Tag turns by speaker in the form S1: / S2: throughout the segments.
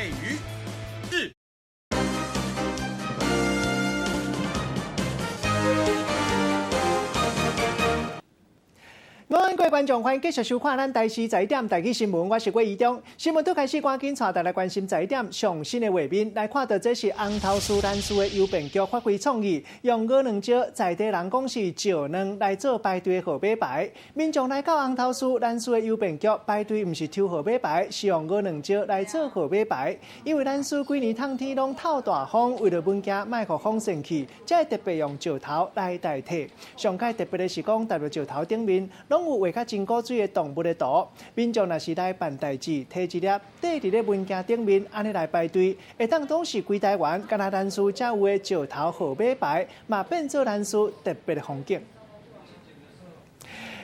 S1: 佩瑜。日。
S2: 午安，各位觀眾，歡迎繼續收看咱台視十一點台語新聞，我是郭怡中。新聞拄開始，趕緊帶大家來關心十一點上新的畫面，來看到這是紅頭師南勢的郵便局發揮創意，用鵝卵石在地人講是石卵來做排隊號碼牌。民眾來到紅頭師南勢的郵便局排隊，毋是抽號碼牌，是用鵝卵石來做號碼牌。因為南勢規年冬天攏透大風，為著物件莫予風扇去，才會特別用石頭來代替。上蓋特別的是講，踏佇石頭頂面，攏有畫較真古錐的動物的圖。民眾若是來辦代誌，提一粒綴佇咧文件頂面，按呢來排隊，會當講是規台灣，干焦南勢才有的石頭號碼牌，嘛變做南勢特別的風景。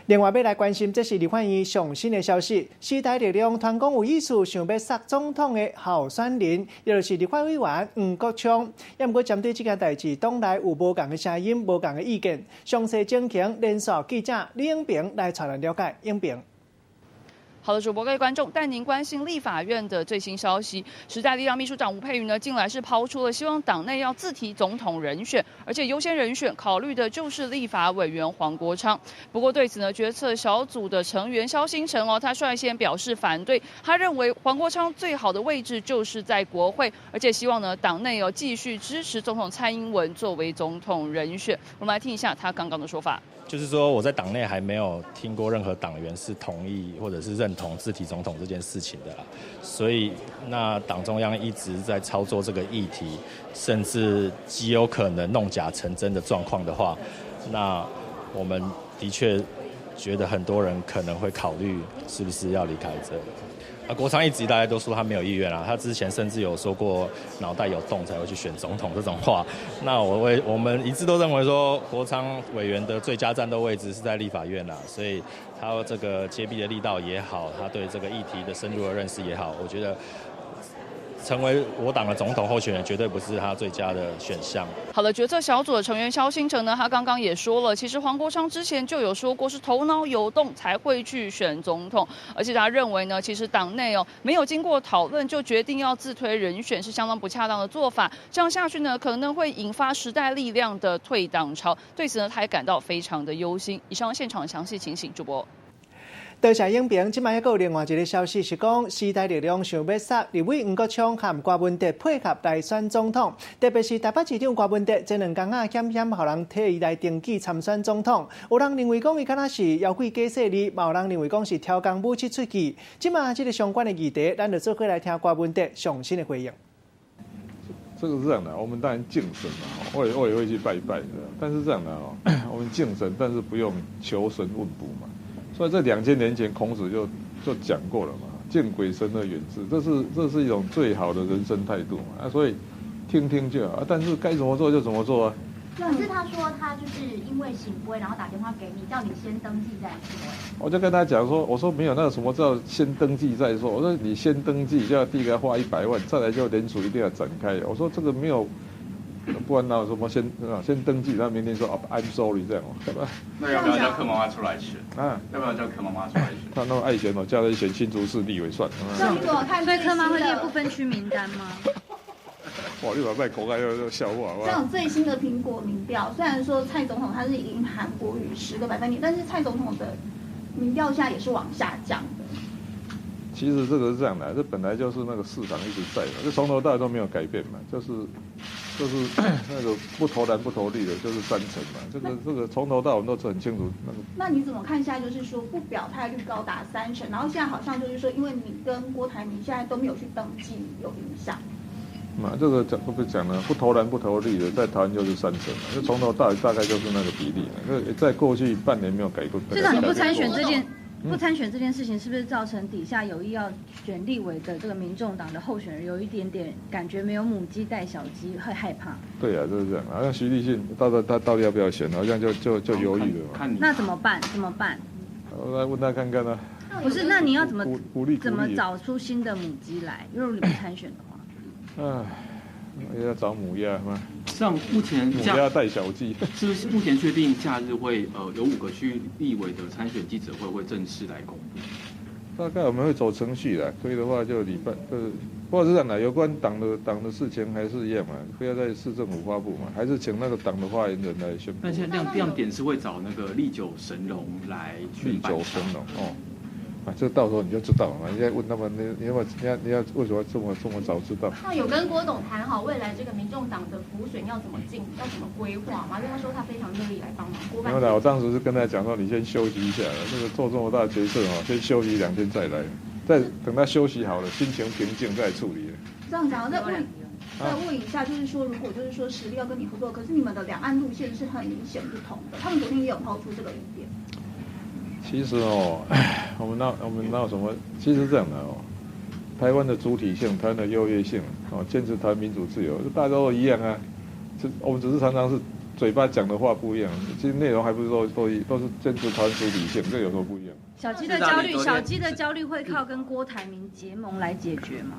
S2: 另外，欲來關心，這是立法院上新的消息。時代力量傳講有意思，想欲殺總統的候選人，也就是立法委員黃國昌。也毋過針對這件代誌，黨內有無仝的聲音、無仝的意見。詳細情形，連線記者李永平來帶咱了解。永平。
S3: 好的，主播各位觀眾，帶您關心立法院的最新消息。時代力量秘書長吳佩瑜呢，近來是拋出了希望黨內要自提總統人選，而且優先人選考慮的就是立法委員黃國昌。不過對此呢，決策小組的成員蕭新成哦，他率先表示反對。他認為黃國昌最好的位置就是在國會，而且希望呢黨內要繼續支持總統蔡英文作為總統人選。我們來聽一下他剛剛的說法。
S4: 就是說，我在黨內還沒有聽過任何黨員是同意或者是認同自提總統這件事情的啦，所以那黨中央一直在操作這個議題，甚至極有可能弄假成真的狀況的話，那我們的確覺得很多人可能會考慮是不是要離開這。啊，國昌一直大家都說他沒有意願啊，他之前甚至有說過腦袋有洞才會去選總統這種話。那我們一致都認為說，國昌委員的最佳戰鬥位置是在立法院啦，所以他這個揭弊的力道也好，他對這個議題的深入的認識也好，我覺得成為我黨的總統候選人絕對不是他最佳的選項。
S3: 好的，決策小組的成員蕭新成呢，他剛剛也說了，其實黃國昌之前就有說過，是頭腦有洞才會去選總統，而且他認為呢，其實黨內哦沒有經過討論就決定要自推人選，是相當不恰當的做法。這樣下去呢，可能會引發時代力量的退黨潮。對此呢，他也感到非常的憂心。以上現場詳細情形，主播。
S2: 多謝影評，這擺猶閣有另外一個消息是講，時代力量想欲殺立委黃國昌和柯文哲配合來選總統，特別是台北市長柯文哲，這兩工仔險險予人提伊來登記參選總統。有人認為講伊敢若是妖鬼假細膩，嘛有人認為講是超工武器出氣。這擺這個相關的議題，咱就做伙來聽柯文哲上新的回應。
S5: 這個是這樣的，我們當然敬神嘛，我也會去拜拜的。但是這樣的哦，我們敬神，但是不用求神問卜嘛。所以在2000年前，孔子就講過了嘛，見鬼神而遠之，這是一種最好的人生態度嘛。啊，所以聽聽就好啊，但是該怎麼做就怎麼做啊。
S6: 可是他說他就是因為聖杯，然後打電話給你，叫你先登記再說。
S5: 我就跟他講說，我說沒有那個什麼叫先登記再說。我說你先登記就要第一個花100萬，再來就聯署一定要展開。我說這個沒有。不然那什麼先登記，然後明天說啊 I'm sorry 這樣，對吧？
S7: 那要不要叫柯媽媽出來選？啊，要不要叫柯媽媽出來選？
S5: 他那麼愛選，我叫他選新竹市立委算了。
S8: 所以柯媽會列不分區名單嗎？
S5: 哇，你把麥口開又笑話。
S9: 這樣最新的蘋果民調，雖然說蔡總統他是贏韓國瑜10個百分點，但是蔡總統的民調現在也是往下降的。
S5: 其實這個是這樣的，這本來就是那個市場一直在嘛，這從頭到尾都沒有改變嘛，就是那個不投藍不投綠的，就是3成嘛。這個從頭到尾都是很清楚。那個
S9: 那你怎麼看？現在就是說不表態率高達三成，然後現在好像就是說，因為你跟郭台銘現在都沒有去登記，有影響。
S5: 嘛，這個講不講呢？不投藍不投綠的，在台灣就是三成嘛，就從頭到尾大概就是那個比例。那在過去半年沒有改過。
S8: 市長，你不參選這件。不參選這件事情，是不是造成底下有意要選立委的這個民眾黨的候選人有一點點感覺沒有母雞帶小雞，會害怕？
S5: 對啊，就是這樣。好像徐立信到底他到底要不要選，好像就猶豫了嘛。
S8: 那怎麼辦？怎麼辦？
S5: 我來問他看看呢。
S8: 不是，那你要怎麼
S5: 鼓勵
S8: 怎麼找出新的母雞來？如果你不參選的話。
S5: 唉，要找母鴨嗎？
S10: 像目前
S5: 母鴨帶小雞，
S10: 是不是目前確定假日會有五個區立委的參選記者會會正式來公布？
S5: 大概我們會走程序的，可以的話就禮拜不过是这样的，有关党的事情还是一样嘛，不要在市政府发布嘛，还是请那个党的发言人来宣布。
S10: 那现在亮点是会找那个利久神龙来
S5: 利久神龙哦，啊，这到时候你就知道了嘛。你在问他们，你要为什么这么早知道？
S6: 那有跟郭董谈好未来这个民众党的辅选要怎么进，要怎么规划吗？因为他说他非常乐意来帮忙。
S5: 没有啦，我当时是跟他讲说，你先休息一下，那个做这么大决策哦，先休息2天再来。再等他休息好了，心情平静再处理。
S9: 这样讲，再问一下，就是说，如果就是说实力要跟你合作，可是你们的两岸路线是很明显不同的。他们昨天也有抛出这个疑点。
S5: 其实哦，我们那有什么？其实这样的哦，台湾的主体性、台湾的优越性，哦，坚持台湾民主自由，大家都一样啊。这我们只是常常是嘴巴讲的话不一样，其实内容还不是都是坚持台湾主体性，这有什么不一样？
S8: 小鸡的焦虑，小鸡的焦虑会靠跟郭台铭结盟来解决吗？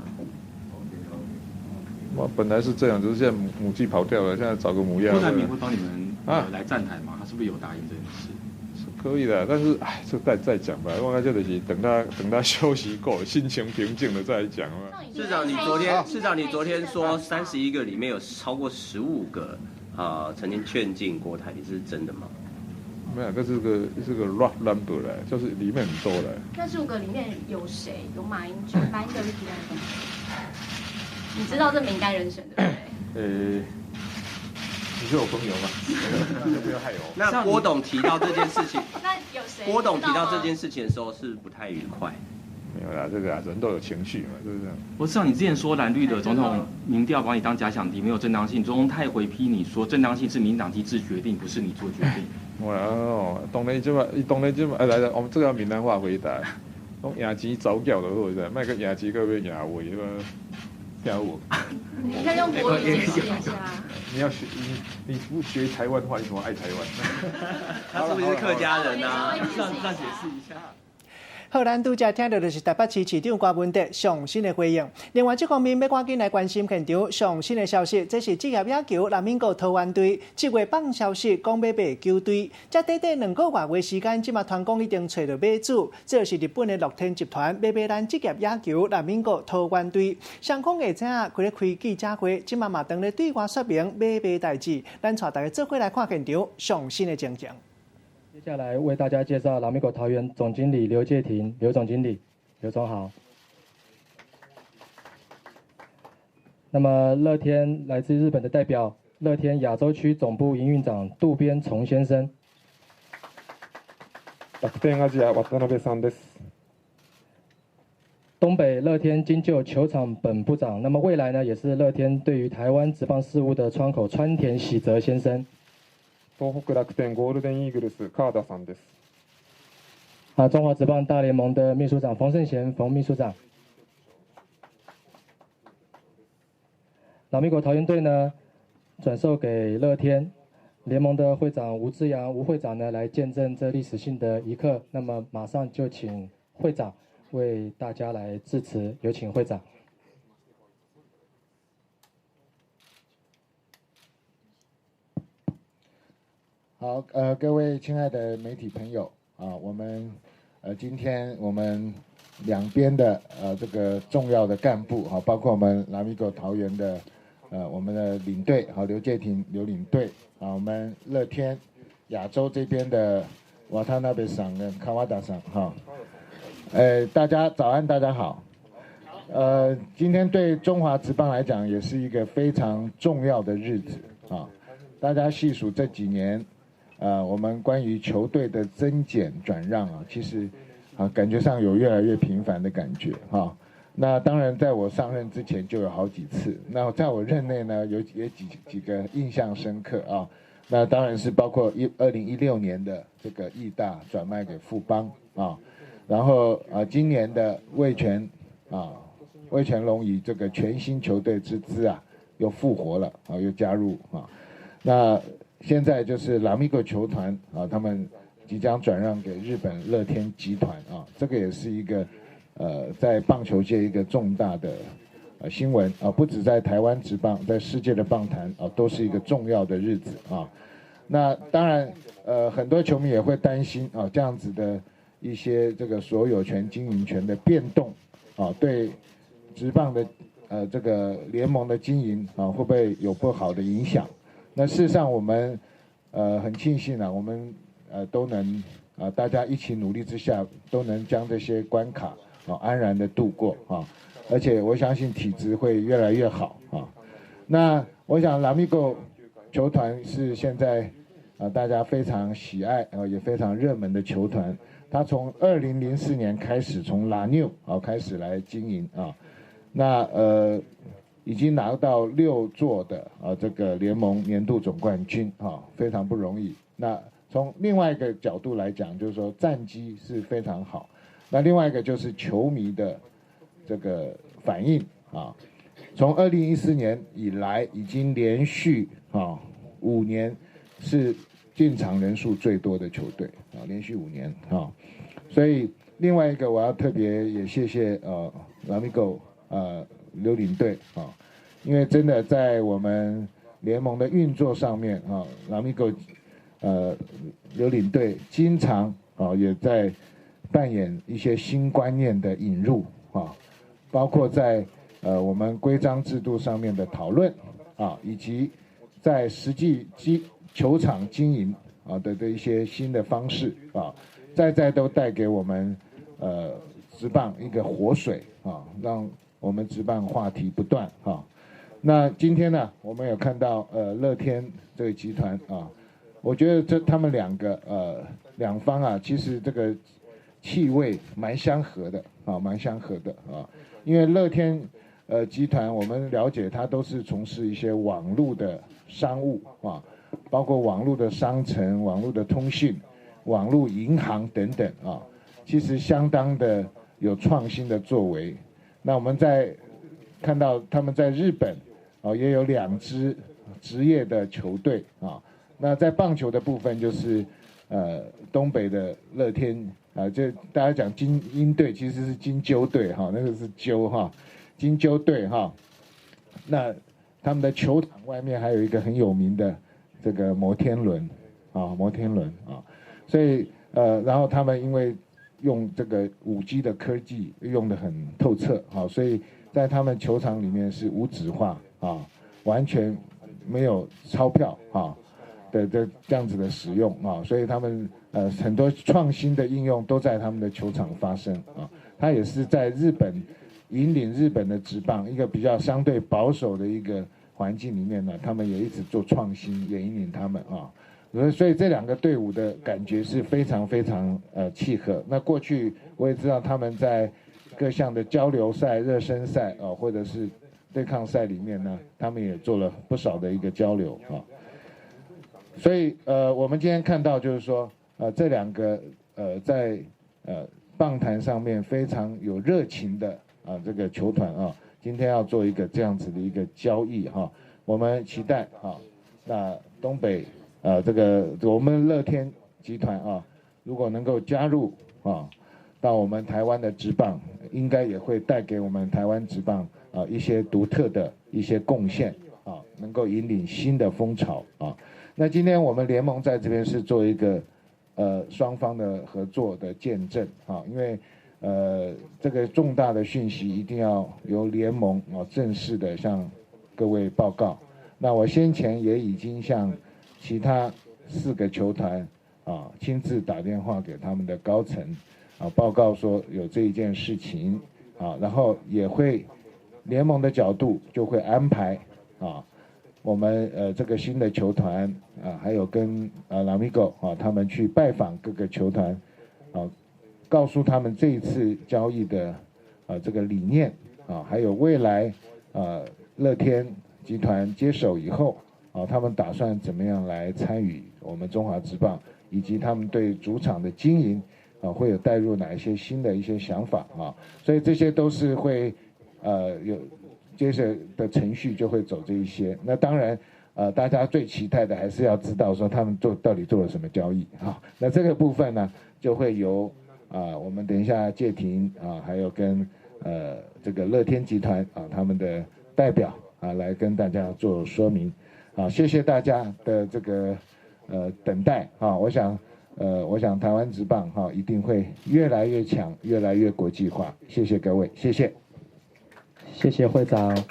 S5: 我本来是这样，只是现在母鸡跑掉了，现在找个母鸭。
S10: 郭台铭会帮你们啊来站台吗？他是不是有答应这件事？
S5: 是可以的，但是哎，这再讲吧。我看这就是等他休息够，心情平静了再来讲嘛。
S1: 市长，你昨天说31个里面有超过15个啊曾经劝进郭台铭，是真的吗？
S5: 没有，这是个 rough number 来，就是里面很多的。
S6: 那15个里面有谁？有马英九、马英九是提案的。你知道这名单人选对不对？
S5: 你是我朋友吗？那就不要害我。
S1: 那郭董提到这件事情，
S6: 那有谁？
S1: 郭董提到这件事情的时候是不太愉快。
S5: 没有啦，这个啊，人都有情绪嘛，就是这样。
S10: 我知道你之前说蓝绿的总统民调把你当假想敌，没有正当性。卓荣泰回批你说正当性是民党机制决定，不是你做决定。
S5: 我哦，当然这嘛，伊当然这嘛，哎来来，我们这个要闽南话回答。讲赢钱走轿就好，是，莫阁赢钱阁欲赢位嘛，听有无？
S6: 你可以用国语解释一下。
S5: 你要学你不学台湾话，你怎么爱台湾？
S1: 他是不是客家人啊？
S10: 让解释一下。
S2: 好，咱拄才听到的是台北市市长柯文哲上新的回应。另外，这方面欲赶紧来关心现场上新的消息，这是职业野球拉米戈桃园队这月放消息，讲欲卖球队。才短短2个外月时间，这马传讲已经揣著买主，这就是日本的乐天集团欲买咱职业野球拉米戈桃园队。双方会知影佇咧开记者会，这马嘛当咧对外说明买卖代志。咱带大家做伙来看现场上新的情形。
S11: 接下来为大家介绍拉米狗桃园总经理刘介廷，刘总经理，刘总好。那么乐天来自日本的代表，乐天亚洲区总部营运长渡边崇先生。
S12: 楽天アジア渡辺さんです。
S11: 东北乐天金鹫球场本部长，那么未来呢，也是乐天对于台湾职棒事务的窗口川田喜泽先生。
S12: 東北楽天ゴールデンイーグルス川田さんです。
S11: 啊，中华职棒大联盟的秘书长冯胜贤冯秘书长。拉米狗桃园队呢，转售给乐天联盟的会长吴志扬吴会长呢，来见证这历史性的一刻。那么马上就请会长为大家来致辞，有请会长。
S13: 好，各位亲爱的媒体朋友啊，我们今天我们两边的这个重要的干部哈，包括我们拉米狗桃园的我们的领队好刘介廷刘领队啊，我们乐天亚洲这边的瓦塔纳贝桑跟卡瓦达桑哈，大家早安，大家好，今天对中华职棒来讲也是一个非常重要的日子啊，大家细数这几年。我们关于球队的增减转让啊，其实啊，感觉上有越来越频繁的感觉哈。那当然，在我上任之前就有好几次。那在我任内呢，有也几个印象深刻啊。那当然是包括2016年的这个义大转卖给富邦啊，然后啊，今年的味全啊，味全龙以这个全新球队之姿啊，又复活了啊，又加入啊，那。现在就是拉米戈球团啊，他们即将转让给日本乐天集团啊，这个也是一个在棒球界一个重大的新闻啊，不止在台湾职棒，在世界的棒坛啊，都是一个重要的日子啊。那当然，很多球迷也会担心啊，这样子的一些这个所有权、经营权的变动啊，对职棒的这个联盟的经营啊，会不会有不好的影响？那事实上我们很庆幸啊，我们都能啊大家一起努力之下，都能将这些关卡啊安然的度过啊，而且我相信体质会越来越好啊。那我想拉米戈球团是现在啊大家非常喜爱啊也非常热门的球团。他从2004年开始，从 La New 啊开始来经营啊，那已经拿到六座的啊这个联盟年度总冠军啊，非常不容易。那从另外一个角度来讲，就是说战绩是非常好。那另外一个就是球迷的这个反应啊，从2014年以来，已经连续啊5年是进场人数最多的球队啊，连续五年啊。所以另外一个我要特别也谢谢拉米狗刘领队啊，因为真的在我们联盟的运作上面啊，拉米狗刘领队经常啊也在扮演一些新观念的引入啊，包括在我们规章制度上面的讨论啊，以及在实际球场经营啊的一些新的方式啊，在都带给我们职棒一个活水啊，让我们职棒话题不断啊。那今天呢，我们有看到乐天这个集团啊，我觉得这他们两个两方啊，其实这个气味蛮相合的啊，蛮相合的啊。因为乐天集团，我们了解它都是从事一些网络的商务啊，包括网络的商城、网络的通讯、网络银行等等啊，其实相当的有创新的作为。那我们在看到他们在日本啊，也有两支职业的球队啊。那在棒球的部分，就是东北的乐天啊，就大家讲金鹰队，其实是金鸠队哈，那个是鸠哈，金鸠队哈。那他们的球场外面还有一个很有名的这个摩天轮啊，摩天轮啊，所以然后他们因为用这个5G 的科技用得很透彻，好，所以在他们球场里面是无纸化啊，完全没有钞票啊的这样子的使用啊，所以他们很多创新的应用都在他们的球场发生啊。他也是在日本引领日本的职棒一个比较相对保守的一个环境里面呢，他们也一直做创新，也引领他们啊。所以这两个队伍的感觉是非常非常契合。那过去我也知道他们在各项的交流赛、热身赛啊，或者是对抗赛里面呢，他们也做了不少的一个交流啊。所以我们今天看到就是说，这两个在棒坛上面非常有热情的啊这个球团啊，今天要做一个这样子的一个交易哈，我们期待啊，那东北。这个我们乐天集团啊，如果能够加入啊，到我们台湾的职棒，应该也会带给我们台湾职棒啊一些独特的一些贡献啊，能够引领新的风潮啊。那今天我们联盟在这边是做一个双方的合作的见证啊，因为这个重大的讯息一定要由联盟啊正式的向各位报告。那我先前也已经向其他四个球团啊，亲自打电话给他们的高层啊，报告说有这一件事情啊，然后也会联盟的角度就会安排啊，我们这个新的球团啊，还有跟拉米狗啊他们去拜访各个球团啊，告诉他们这一次交易的啊这个理念啊，还有未来乐天集团接手以后。啊，他们打算怎么样来参与我们中华职棒，以及他们对主场的经营啊，会有带入哪一些新的一些想法啊？所以这些都是会，有接着的程序就会走这一些。那当然，大家最期待的还是要知道说他们到底做了什么交易啊？那这个部分呢，就会由啊，我们等一下介廷啊，还有跟这个乐天集团啊他们的代表啊来跟大家做说明。好，谢谢大家的这个等待啊！我想台湾职棒哈一定会越来越强，越来越国际化。谢谢各位，谢谢。
S11: 謝謝會長。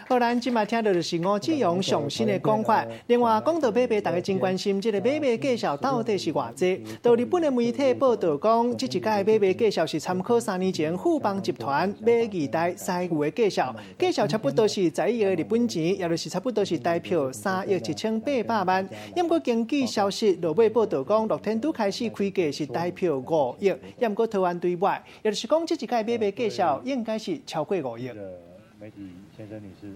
S2: 好，咱這馬聽著就是吳志榮上新的講法。另外，講到買賣，大家真關心這個買賣價數到底是偌濟。到日本的媒體報導講，這一擺買賣價數是參考3年前富邦集團買二代西牛的價數，價數差不多是11億日本錢，也就是差不多是台票3億1800萬。毋過根據消息，落尾報導講，樂天拄開始開價是台票5億，毋過桃園對買，也就是講這一擺買賣價數應該是超過5億。
S11: 媒體先生、女士。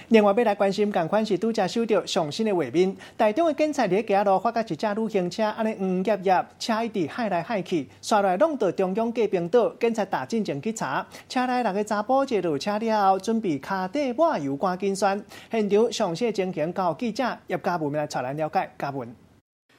S2: 另外，欲來關心仝款是拄才收著上新的畫面，台中的警察佇街仔路發覺一隻旅行車按呢黃挾挾，車一直害來害去，煞來弄到中央過冰島，警察打進前去查，車內六个查埔坐落車了後，準備跤底抹油趕緊旋。現場詳細情形交予記者葉嘉文來帶咱了解。嘉文。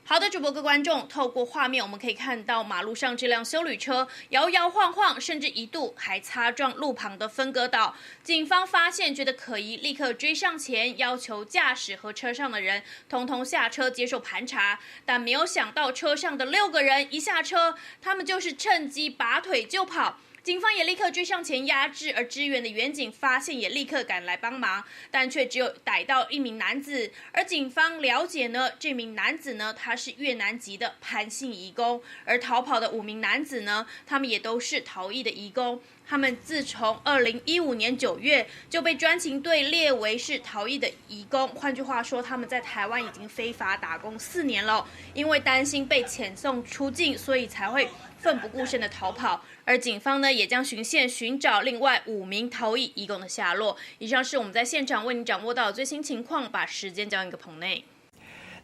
S14: 好的，主播各位觀眾，透過畫面我們可以看到馬路上這輛休旅車搖搖晃晃，甚至一度還擦撞路旁的分隔島。警方發現覺得可疑，立刻追上前，要求駕駛和車上的人統統下車接受盤查。但沒有想到，車上的六個人一下車，他們就是趁機拔腿就跑。警方也立刻追上前壓制，而支援的員警發現也立刻趕來幫忙，但卻只有逮到一名男子。而警方了解呢，這名男子呢，他是越南籍的潘姓移工，而逃跑的五名男子呢，他們也都是逃逸的移工。他們自從2015年9月就被專勤隊列為是逃逸的移工，換句話說，他們在台灣已經非法打工4年了。因為擔心被遣送出境，所以才會奮不顧身的逃跑。而警方呢，也將循線尋找另外五名逃逸移工的下落。以上是我們在現場為你掌握到的最新情況，把時間交給棚內。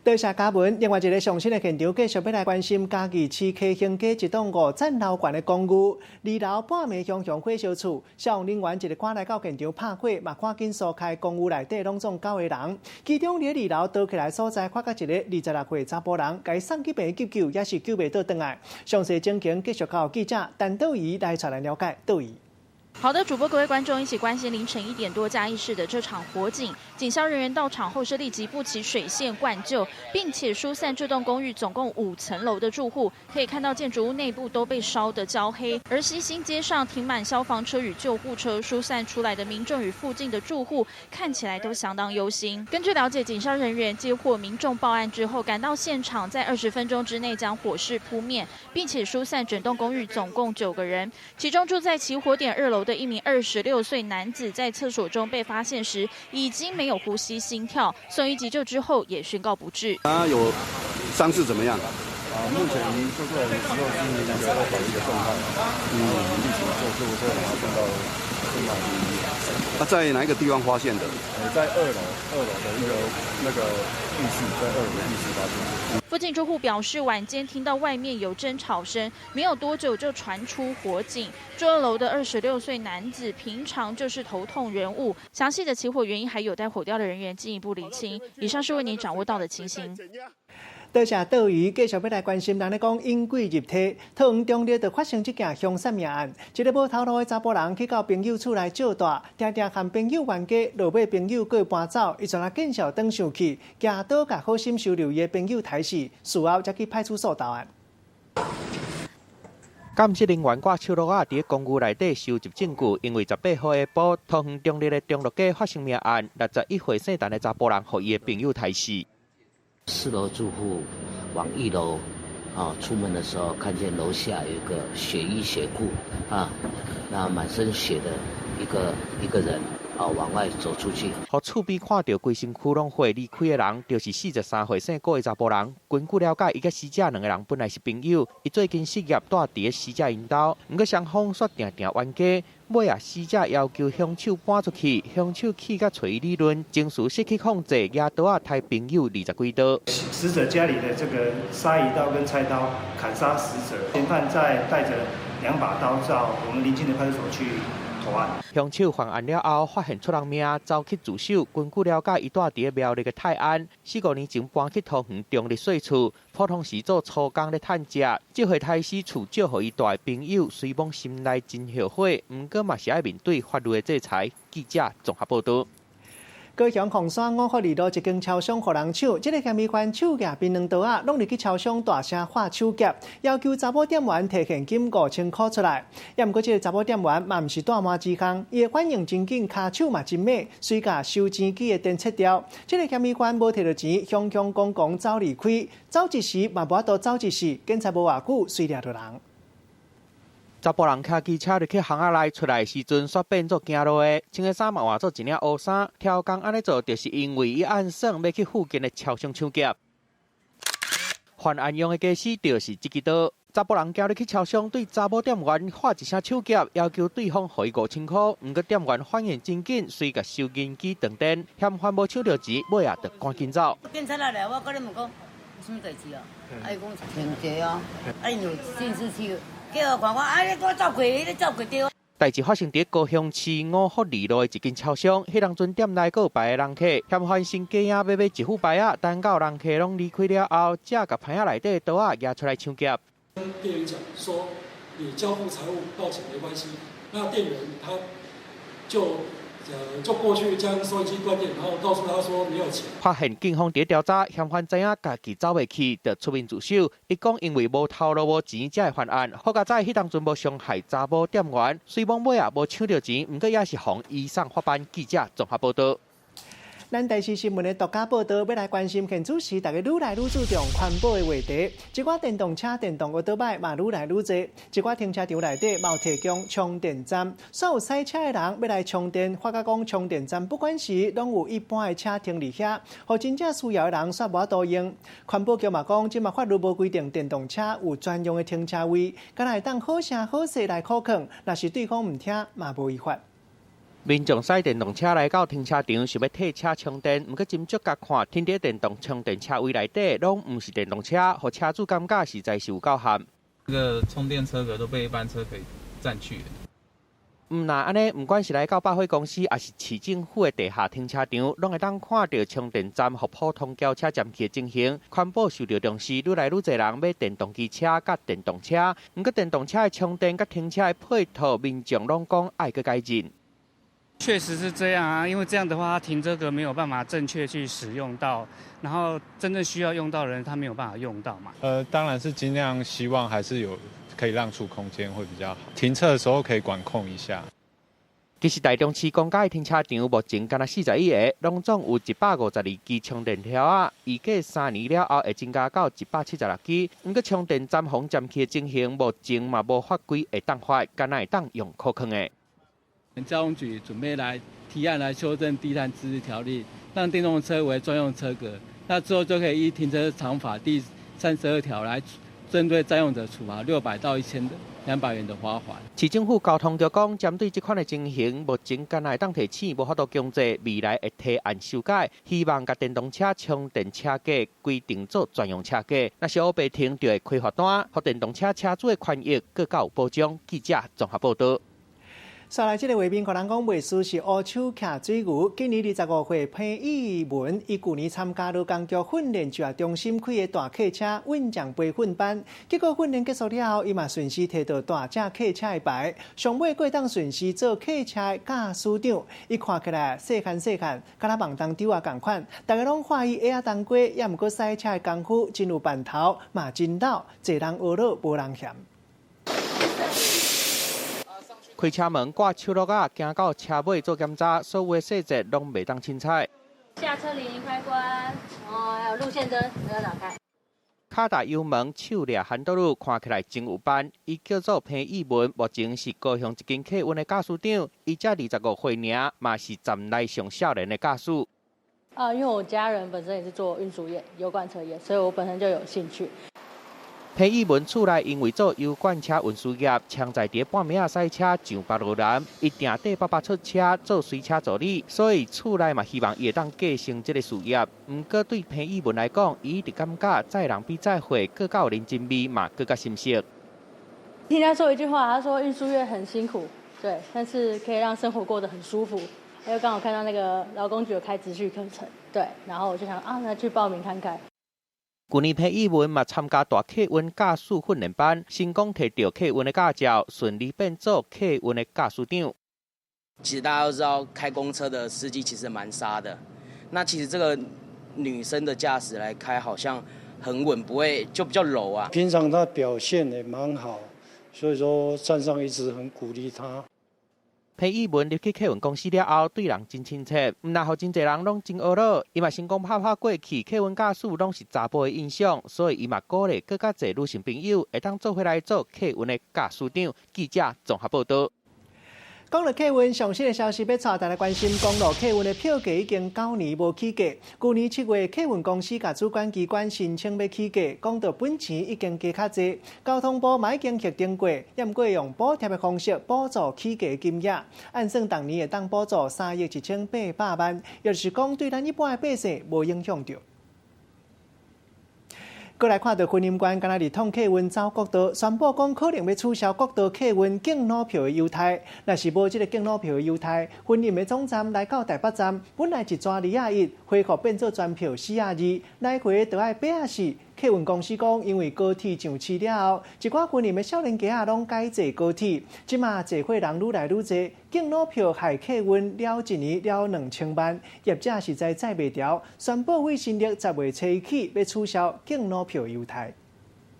S2: 多謝嘉文。另外一个上新的現場，繼續欲來關心嘉義市溪興街一棟五層樓懸的公寓，二樓半暝熊熊火燒厝，消防人員一个趕來到現場拍火，嘛趕緊疏開公寓內底攏總九个人。其中佇二樓倒起來所在，發覺一个26歲查埔人，共伊送去病院急救，也是救袂倒轉來。詳細情形繼續交予記者陳道儀來帶咱了解。道儀。
S15: 好的，主播各位觀眾一起關心凌晨1點多嘉義市的這場火警。警消人員到場後是立即布起水線灌救，並且疏散這棟公寓總共五層樓的住戶。可以看到建築物內部都被燒得焦黑，而西興街上停滿消防車與救護車，疏散出來的民眾與附近的住戶看起來都相當憂心。根據了解，警消人員接獲民眾報案之後，趕到現場，在20分鐘之內將火勢撲滅，並且疏散整棟公寓總共九個人，其中住在起火點二樓的一名26歲男子在廁所中被發現時，已經沒有呼吸、心跳，送醫急救之後也宣告不治。
S16: 他有傷勢怎麼樣？
S17: 啊，目前救出來的時候是一個二保一的狀態，立即坐救護車把他送到醫院。
S16: 他在哪一個地方發現的？
S17: 在二樓，二樓的一個那個浴室，在二樓的浴室發現。
S15: 附近住戶表示，晚間聽到外面有爭吵聲，沒有多久就傳出火警。住二樓的26歲男子平常就是頭痛人物，詳細的起火原因還有待火調的人員進一步釐清。以上是為您掌握到的情形。
S2: 多謝道儀，繼續欲來關心人咧講引鬼入體，桃園中壢就發生這件兇殺命案，一個無頭路的查埔人去到朋友厝內借蹛，定定和朋友冤家，落尾朋友閣搬走，伊全啊見笑轉生氣，舉刀共好心收留伊的朋友刣死，事後才去派出所投案。
S18: 鑑識人員掛手鑰仔佇咧公寓內底收集證據，因為18號下晡，桃園中壢的中樂街發生命案，61歲姓陳的查埔人，予伊的朋友刣死。
S19: 四樓住戶往一樓啊出門的時候，看見樓下有一個血衣血褲啊，那滿身血的一個人啊往外走出去。
S18: 予厝邊看著規身軀攏血離開的人，就是43歲姓郭的查埔人。根據了解，伊佮死者兩个人本來是朋友，伊最近失業，蹛佇咧死者𪜶兜，毋過雙方煞定定冤家。尾仔，死者要求兇手搬出去，兇手氣甲揣伊理論，情緒失去控制，舉刀仔刣朋友20幾刀。
S20: 死者家裡的這個鯊魚刀跟菜刀砍殺死者，嫌犯再帶著兩把刀到我們鄰近的派出所去投案。
S18: 兇手犯案了後，發現出人命，走去自首。根據了解，伊蹛佇咧苗栗的泰安，四五年前搬去桃園中壢稅厝，普通時做粗工咧趁食。這回刣死厝借予伊蹛的朋友，雖罔心內真後悔，毋過嘛是愛面對法律的制裁。記者綜合報導。
S2: 高雄鳳山五福二路一間超商予人搶，這个嫌疑犯手舉檳榔刀仔，攏入去超商大聲喊手劫，要求查某店員提現金5000箍出來。也毋過這个查某店員嘛毋是大麻之空，伊的反應真緊，跤手嘛真猛，隨共收錢機的電切掉。這个嫌疑犯無提著錢，雄雄剛剛走離開，走一時嘛無法度走一時，警察無偌久隨掠著人。
S18: 查埔人騎機車入去巷仔內出來時陣，煞變做行路的，穿的衫嘛換做一領烏衫。刁工按呢做，就是因為伊按算欲去附近的超商搶劫。犯案用的家私就是這支刀。查埔人行入去超商，對查某店員喊一聲手劫，要求對方予伊5000箍。毋過店員反應真緊，隨共收銀機斷電，嫌犯無搶著錢，尾仔就趕緊走。
S21: 警察來，我佮你問講，有啥物代誌啊？啊，伊講停車啊，啊，𪜶有監視器。叫我看看，啊！你閣走過，你走過對。
S18: 代誌發生佇高雄市五福二路的一間超商，彼當陣店內閣有排个人客，嫌犯先假影欲買一副牌仔，等到人客攏離開了後，才共牌仔內底的刀仔攑出來搶劫。
S22: 跟店員講說，你交付財物報警沒關係。那店員他就過去將收銀機關電，然後告訴他說沒有錢。
S18: 發現警方佇調查，嫌犯知影家己走袂去，就出面自首。伊講因為無頭路無錢才會犯案，好佳哉彼當陣無傷害查某店員，雖罔尾仔無搶著錢，毋過也是予移送法辦。記者綜合報導。
S2: 咱台視新聞的獨家報導，欲來關心現此時，大家愈來愈注重環保的話題。一寡電動車、電動歐多擺嘛愈來愈濟，一寡停車場內底嘛有提供充電站。所有駛車的人欲來充電，發覺講充電站不管是攏有一般的車停佇遐，予真正需要的人煞無法度用。環保局嘛講，這馬法律無規定電動車有專用的停車位，敢若會當好聲好勢來苦勸，若是對方毋聽，嘛無違法。
S18: 民眾駛電動車來到停車場，想欲退車充電，毋過斟酌共看，停佇電動充電車位內底，攏毋是電動車，予車主感覺實在是有夠譀。
S23: 這個充電車格都被一般車給佔去。
S18: 毋但按呢，毋管是來到百貨公司，抑是市政府的地下停車場，攏會當看著充電站予普通轎車佔去的情形。環保受著重視，愈來愈濟人買電動機車佮電動車。毋過電動車的充電佮停車的配套，民眾攏講愛閣改進。
S24: 確實是這樣啊，因為這樣的話，他停車格沒有辦法正確去使用到，然後真正需要用到的人，他沒有辦法用到嘛。
S25: 當然是盡量希望還是有可以讓出空間會比較好，停車的時候可以管控一下。
S18: 其實台中市公家的停車場目前敢若41个，攏總有152支充電條仔，預計3年了後會增加到176支。毋過充電站予人佔去的情形，目前嘛無法規會當罰，敢若會當用苦勸的。
S26: 交通局準備來提案來修正低碳自治條例，讓電動車為專用車格，那之後就可以依停車場法第32條來針對佔用者處罰600到1200元的罰款。
S18: 市政府交通局講，針對這款的情形，目前敢若會當提醒，無法度強制，未來會提案修改，希望共電動車充電車格規定做專用車格。若是烏白停，就會開罰單，予電動車車主的權益閣較有保障。記者綜合報導。
S2: 煞來這个畫面，予人講袂輸是烏手徛水牛。今年25歲彭懿文，伊舊年參加勞工局訓練就業中心開的大客車運將培訓班，結果訓練結束了後，伊嘛順勢提著大隻客車的牌，上尾閣會當順勢做客車的駕駛長。伊看起來細漢細漢，敢若網當丟仔仝款，大家攏看伊鞋仔冬瓜，也毋過駛車的功夫真有範頭，嘛真老，濟人呵咾無人嫌。
S18: 開車門掛手鐲仔，行到車尾做檢查，所有的細節攏袂當凊彩。
S6: 下車鈴開關，哦，還有路線燈沒有打開。
S18: 跤踏油門，手掠ハンドル，看起來真有範。伊叫做彭懿文，目前是高雄一間客運的駕駛長。伊才25歲爾，嘛是站內上少年的駕駛。
S27: 啊，因為我家人本身也是做運輸業、油罐車業，所以我本身就有興趣。
S18: 彭懿文厝內因為做油罐車運輸業，常在佇半暝仔駛車上北落南，伊定綴爸爸出車做隨車助理，所以厝內嘛希望伊會當繼承這个事業。毋過對彭懿文來講，伊一直感覺載人比載貨閣較有人情味，嘛閣較心適。
S27: 聽他說一句話，他說運輸業很辛苦，對，但是可以讓生活過得很舒服。因為剛好看到那個勞工局有開職訓課程，對，然後我就想啊，那去報名看看。
S18: 舊年彭懿文嘛參加大客運駕駛訓練班，成功提著客運的駕照，順利變做客運的駕駛長。
S1: 其實大家都知道，開公車的司機其實蠻殺的。那其實這個女生的駕駛來開，好像很穩，不會就比較柔啊。
S3: 平常她表現也蠻好，所以說站上一直很鼓勵她。
S18: 彭懿文入去客運公司了後，對人真親切，毋但予真濟人攏真呵咾。伊嘛成功拍破過去客運駕駛攏是查埔的印象，所以伊嘛鼓勵閣較濟女性朋友會當做伙來做客運的駕駛長。記者綜合報導。
S2: 講到客運上新的消息，欲帶大家關心公路客運的票價已經9年無起價。舊年7月，客運公司共主管機關申請欲起價，講到本錢已經加較濟，交通部嘛已經核定過，猶毋過用補貼的方式補助起價金額，按算逐年會當補助3億1800萬，也就是講對咱一般的百姓無影響著。閣來看到雲林縣，敢若日統客運走國道，宣布講可能欲取消國道客運敬老票的優待。若是無這个敬老票的優待，雲林的總站來到台北站，本來一逝21，恢復變做全票42，來回就愛84。客運公司講，因為高鐵上市了後，一寡雲林的少年家仔攏改坐高鐵，這馬坐火人愈來愈濟，敬老票害客運了一年了2000萬，業者實在載袂牢，宣布為新曆10月初一起欲取消敬老票優待。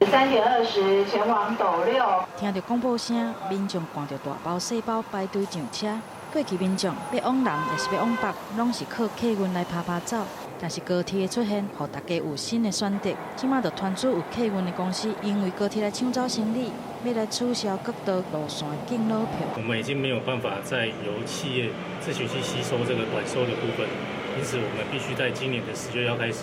S4: 3點20前往斗六。
S5: 聽著廣播聲，民眾攜著大包細包排隊上車。過去民眾欲往南抑是欲往北，攏是靠客運來趴趴走。但是高鐵的出現，予大家有新的選擇。這馬就傳出有客運的公司因為高鐵來搶走生意，欲來取消國道路線的敬老票。
S7: 我們已經沒有辦法再由企業自行去吸收這個短收的部分，因此我們必須在今年的10月1號開始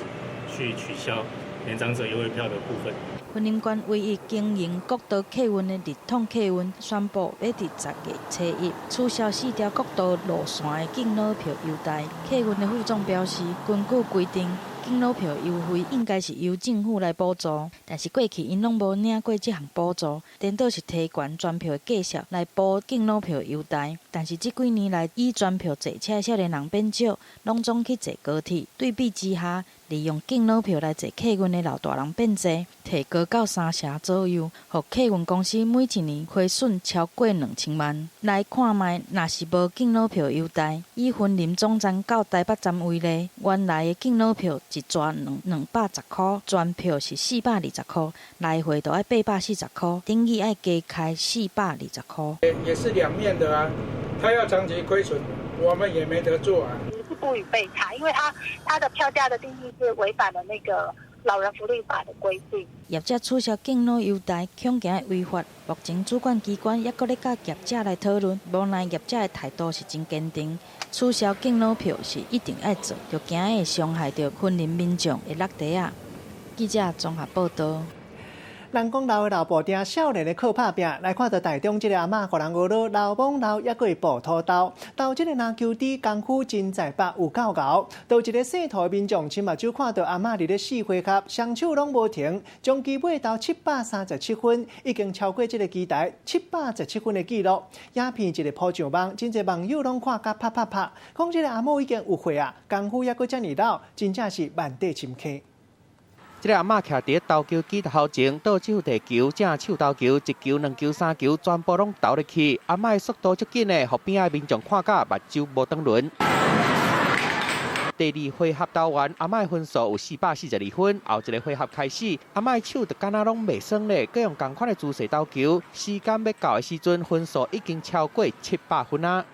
S7: 去取消年長者優惠票的部分。
S5: 雲林縣唯一經營國道客運的日統客運宣布，欲佇10月初一取消四條國道路線的敬老票優待。客運的副總表示，根據規定，敬老票優惠應該是由政府來補助，但是過去𪜶攏無領過這項補助，顛倒是提懸全票的價數來補敬老票優待。但是這幾年來，以全票坐車的少年人變少，攏總去坐高鐵。對比之下，利用敬老票來坐客運的老大人變濟，提高到3成左右，予客運公司每一年虧損超過2000萬。來看覓，若是無敬老票優待，以雲林總站到台北站為例，原來的敬老票一逝210塊，全票是420塊，來回就愛840塊，等於愛加開420塊。
S8: 也是兩面的啊，他要長期虧損，我們也沒得做啊。
S9: 是不予備查，因為他的票價的定義是違反了那個老人福利法的規定。
S5: 業者取消敬老優待，恐驚會違法。目前主管機關猶閣咧佮業者來討論，無奈業者的態度是真堅定，取消敬老票是一定愛做，就驚會傷害著雲林民眾的落袋仔。記者綜合報導。
S2: 人講老的老布丁，少年的靠拍拚。來看著台中這个阿嬤，予人呵咾老罔老，猶閣會步土豆。投這个籃球豬功夫真在白，有夠𠢕。佗一个姓涂的民眾親目睭看著阿嬤佇咧四回合，雙手攏無停，將機尾投737分，已經超過這个機台717分的紀錄。影片一个鋪上網，真濟網友攏看甲啪啪啪，講這个阿嬤已經有歲啊，功夫猶閣遮爾老，真正是萬塊深坑。
S18: 這个阿嬤徛佇投球機頭前，倒這副地球，正手投球，一球、兩球、三球，全部攏投入去。阿嬤的速度足緊的，予邊仔民眾看甲目睭無轉輪。第二回合投完，阿嬤的分數有442分。後一个回合開始，阿嬤的手就敢若攏袂酸咧，閣用仝款的姿勢投球。時間欲到的時陣，分數已經超過700分啊！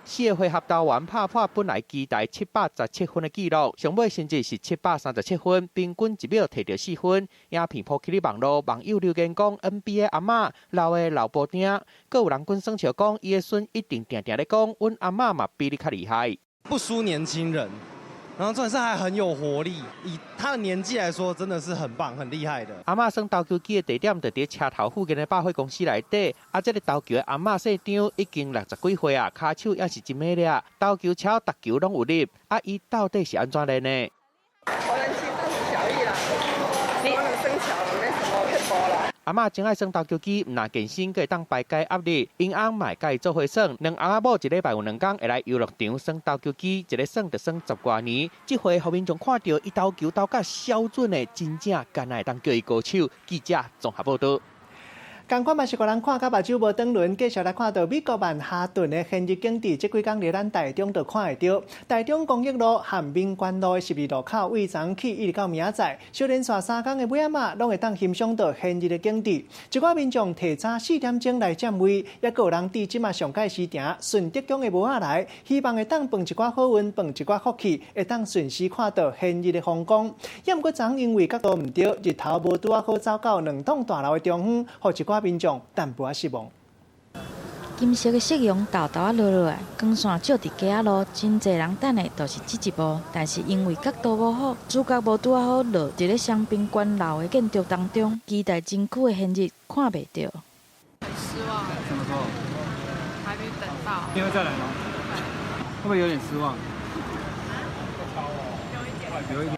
S18: 四个回合投完，拍破本來期待717分的紀錄，上尾成績是737分，平均一秒摕著4分。影片鋪起佇網路，網友留言講 NBA 阿嬤老的老布丁，閣有人滾耍笑講，伊的孫一定定定咧講，阮阿嬤嘛比你較厲害，
S28: 不輸年輕人，然後重點是還很有活力，以他的年紀來說，真的是很棒、很厲害的。
S18: 阿嬤耍投球機的地點就佇車頭附近的百貨公司內底。啊，這个投球的阿嬤姓張，已經60幾歲啊，跤手也是真猛咧。投球超逐球攏有入，啊，伊到底是按怎練的？
S29: 我能騎大同小異啦，熟能生巧，沒什麼撇步啦。
S18: 阿嬤真愛耍投球機，毋但健身，閣會當排解壓力。𪜶翁嘛會佮伊做伙耍，兩翁仔某一禮拜有兩工會來遊樂場耍投球機，一个耍就耍10外年。這回予民眾看著伊投球投甲痟準的，真正敢若會當叫伊高手。記者綜合報導。
S2: 仝款嘛是予人看甲目睭無轉輪，繼續來看到美國曼哈頓的現日景致，這幾工佇咱台中就看會著。台中公益路和民權路的十字路口，對昨起一直到明仔載，小連續3工的尾仔嘛，攏會當欣賞到現日的景致。一寡民眾提早4點鐘來佔位，抑閣有人佇這馬上蓋時行順德宮的帽仔來，希望會當碰一寡好運，碰一寡福氣，會當順時看到現日的風光。抑毋過昨因為角度毋對，日頭無拄仔好走到兩棟大樓的中央，予一寡民眾淡薄仔失望。
S5: 金色的夕陽沓沓仔落落來，光線照佇街仔路，真濟人等的就是這一幕。但是因為角度無好，主角無拄仔好落佇咧香檳觀樓的建築當中，期待真久的現日看袂著。
S10: 很失望。
S23: 怎麼說？
S10: 還沒等到。
S23: 你會再來嗎？會不會有點失望？有一點。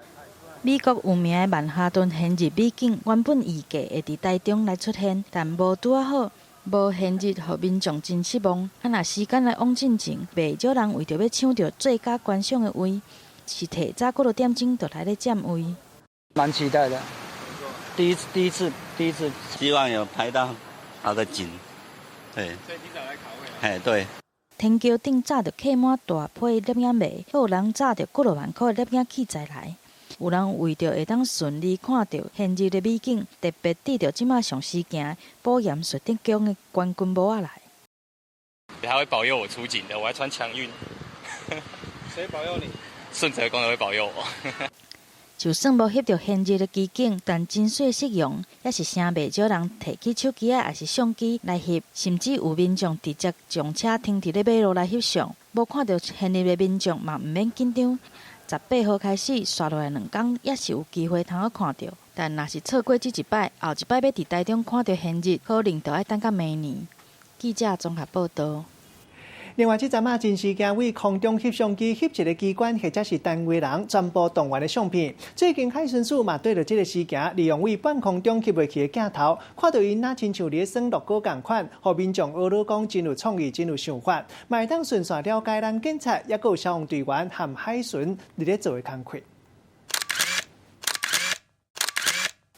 S5: 美國有名的曼哈頓現日美景，原本預計會佇台中來出現，但無拄仔好，無現日，予民眾真失望。啊，若時間來往進前，袂少人為著欲搶著最佳觀賞的位，是提早幾落點鐘就來咧佔位。
S11: 蠻期待的，第一次，第一次，第一次，
S12: 希望有拍到好的景，對。
S23: 所以提早來卡位。
S12: 嘿，對。
S5: 天橋頂早就客滿大批攝影迷，閣有人早著幾落萬箍的攝影器材來。有人為著會當順利看著現日的美景，特別佇著這馬上時行寶岩順德宮的冠軍帽仔來。
S13: 他會保佑我出景的，我還穿強運。
S23: 誰保佑你？
S13: 順澤宮的會保佑我。
S5: 就算無翕著現日的奇景，但真媠夕陽也是誠袂少人提起手機仔，抑是相機來翕，甚至有民眾直接將車停佇咧馬路來翕相。無看著現日的民眾嘛，毋免緊張。18號開始，紲落來2工，也是有機會通好看著。但若是錯過這一擺，後一擺欲佇台中看著現日，可能就愛等到明年。記者綜合報導。
S2: 另外，這陣仔真時興對空中翕相機翕一个機關或者是單位人全部動員的相片。最近海巡署嘛對著這个時行，利用對半空中翕落去的鏡頭，看著𪜶若親像佇咧耍樂高仝款，予民眾呵咾講真有創意，真有想法，嘛會當順紲了解咱警察抑閣有消防隊員和海巡佇咧做的工課。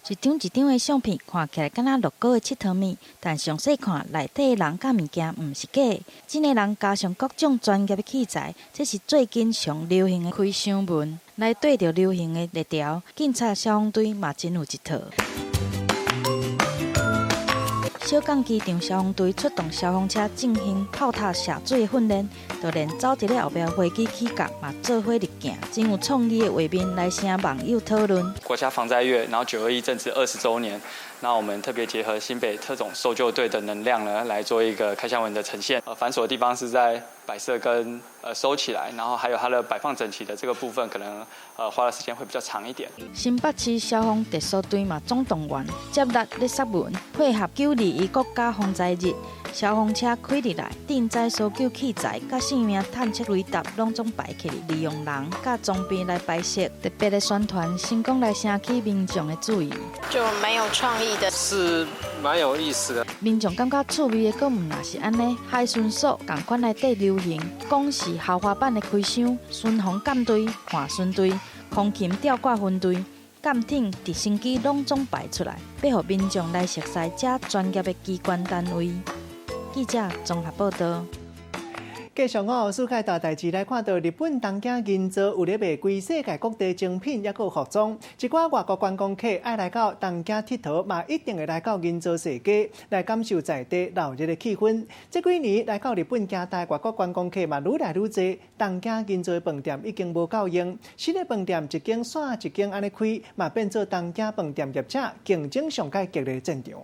S5: 一張一張的相片看起來敢若樂高的𨑨迌物，但詳細看內底的人佮物件毋是假的。真的人加上各種專業的器材，這是最近上流行的開箱文，來對著流行的熱潮，警察消防隊嘛真有一套。小港機場消防隊出動消防車進行炮塔射水的訓練，就連走佇咧後壁飛機起降嘛做伙入鏡，真有創意的畫面來請網友討論。
S14: 國家防災月，然後921正值20週年，那我們特別結合新北特種搜救隊的能量呢，來做一個開箱文的呈現。繁瑣的地方是在擺設跟收起來，然後還有它的擺放整齊的這個部分，可能花的時間會比較長一點。
S5: 新北市消防特搜隊嘛總動員，接力咧殺文，配合921國家防災日，消防車開入來，軋災搜救器材、佮性命探測雷達攏總擺起來，利用人佮裝備來擺設，特別的宣傳，成功來掀起民眾的注意。
S15: 就蠻有創意的，
S16: 是蠻有意思的。
S5: 民眾感覺趣味的，閣毋若是按呢，海巡署仝款來綴流行，講是豪華版的開箱，巡防艦隊、換巡隊、空勤吊掛分隊、艦艇、直升機攏總擺出來，欲予民眾來熟似遮專業的機關單位。記者綜合報導。
S2: 繼續哦，世界大代誌來看到日本東京銀座有咧賣規世界各地精品，抑閣有服裝。一寡外國觀光客愛來到東京𨑨迌，嘛一定會來到銀座踅街，來感受在地鬧熱的氣氛。這幾年來到日本行街外國觀光客嘛愈來愈濟，東京銀座的飯店已經無夠用，新的飯店一間紲一間按呢開，嘛變做東京飯店業者競爭上蓋激烈的戰場。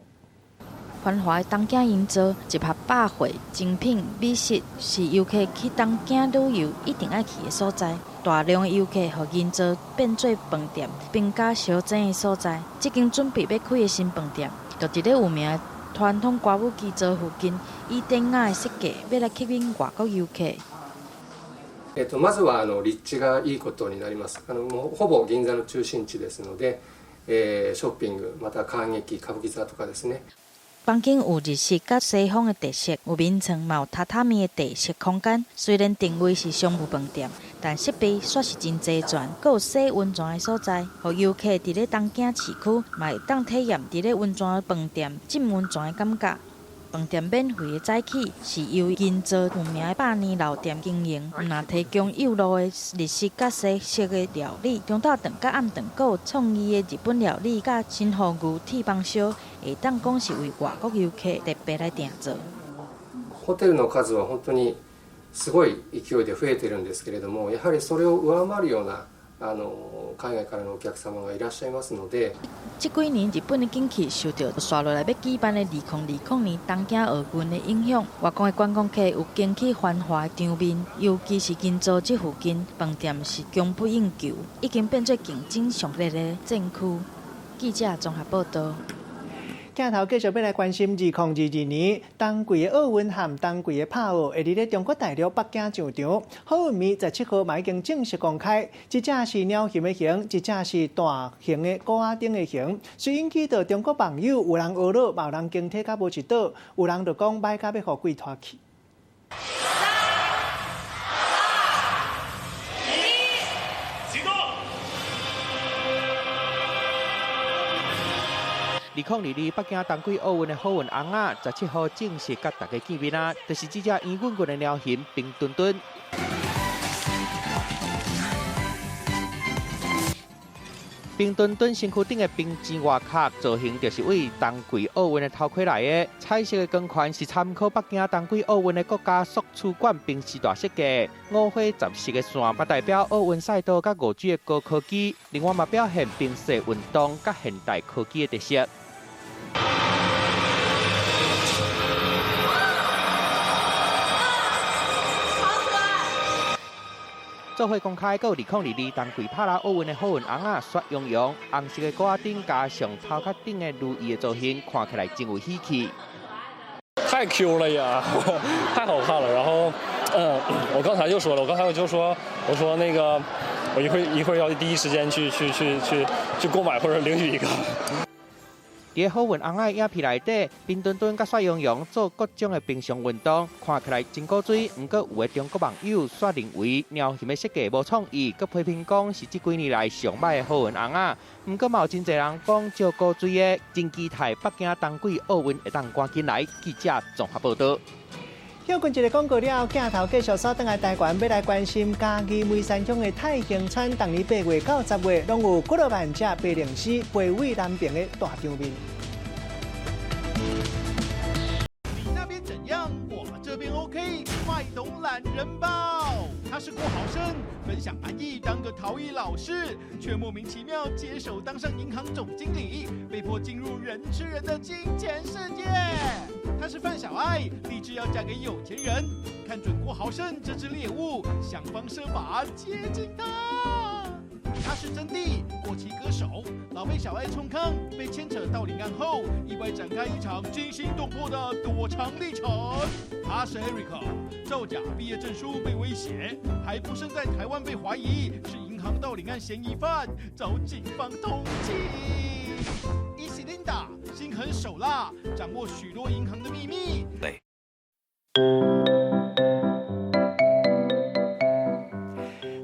S5: 繁華的東京銀座，集合百貨、精品、美食，是遊客去東京旅遊一定愛去的所在。大量的遊客予銀座變做飯店兵家相爭的所在。這間準備欲開的新飯店，就佇咧有名的傳統歌舞伎座附近，以典雅的設計，欲來吸引外國遊客。
S16: まずは立地がいいことになります。もうほぼ銀座の中心地ですので、ショッピング、また観劇、歌舞伎座とかですね。
S5: 房間有日式佮西方的特色，有眠床，嘛有榻榻米的特色空間。雖然定位是商務飯店，但設備煞是真齊全，閣有洗溫泉的所在，予遊客佇咧東京市區嘛會當體驗佇咧溫泉飯店浸溫泉的感覺。飯店免費的早起是由銀座有名的百年老店經營，毋但提供幼路的日式佮西式的料理，中晝頓佮暗頓閣有創意的日本料理佮新和牛鐵板燒，會當講是為外國遊客特別來訂做。
S16: ホテルの數は本當にすごい勢いで増えてるんですけれども、やはりそれを上回るような海外からのお客様がいらっしゃいますので。
S5: 這幾年日本的景氣受著紲落來欲舉辦的2020年東京奧運的影響，外國的觀光客有驚起繁華的場面，尤其是銀座這附近飯店是供不應求，已經變做競爭上熱的戰區。記者綜合報道。
S2: 鏡頭繼續欲來關心2022年冬季的奧運和冬季的帕奧會佇咧中國大陸北京上場。好運暝17號嘛已經正式公開，一隻是貓熊的熊，一隻是大型的鼓仔頂的熊。雖引起著中國網友有人呵咾，嘛有人驚體甲無一倒，有人就講䆀甲欲予鬼拖去。
S15: 3、2、1，啟動！
S18: 2022北京冬季奧運的好運尪仔，17號正式佮大家見面啊！就是這隻圓滾滾的貓熊冰墩墩。冰墩墩身軀頂的冰晶外殼造型，就是為冬季奧運的頭盔來的。彩色的光環是參考北京冬季奧運的國家速廚館冰絲帶設計，五花十色的線嘛代表奧運賽道佮5G 的高科技，另外嘛表現冰雪運動佮現代科技的特色。做伙公開，閣有2022冬季帕拉奧運的好運尪仔雪融融，紅色的鼓仔頂加上頭殼頂的如意的造型，看起來真有喜氣。
S17: 太 Q 了呀，太好看了。然後，我剛才就說了，我剛才我就說，我說那個，我一會要第一時間去購買或者領取一個。
S18: 佇好運尪仔影片內底，冰墩墩佮雪融融做各種的冰上運動，看起來真古錐。毋過有的中國網友煞認為貓熊的設計無創意，閣批評講是這幾年來上䆀的好運尪仔。毋過嘛有真濟人講足古錐的，真期待北京冬季奧運會當趕緊來。記者綜合報道。
S2: 歇睏一个廣告了後，鏡頭繼續煞轉來台灣，欲來關心嘉義梅山鄉的太興村，逐年8月到10月，攏有幾若萬隻白鷺鷥飛位南爿的大場面。
S19: 你那邊怎樣？我這邊 OK，快懂懶人包。他是郭豪生，本想安逸當個陶藝老師，卻莫名其妙接手當上銀行總經理，被迫進入人吃人的金錢世界。他是范小愛，立志要嫁給有錢人，看準郭豪生這隻獵物，想方設法接近他。他是真諦，過氣歌手，老被小愛衝康，被牽扯到領案後，意外展開一場驚心動魄的躲藏歷程。他是 Eric，造假畢業證書被威脅，還不慎在台灣被懷疑是銀行盜領案嫌疑犯，遭警方通緝。伊是 Linda，心狠手辣，掌握許多銀行的秘密。
S12: 對。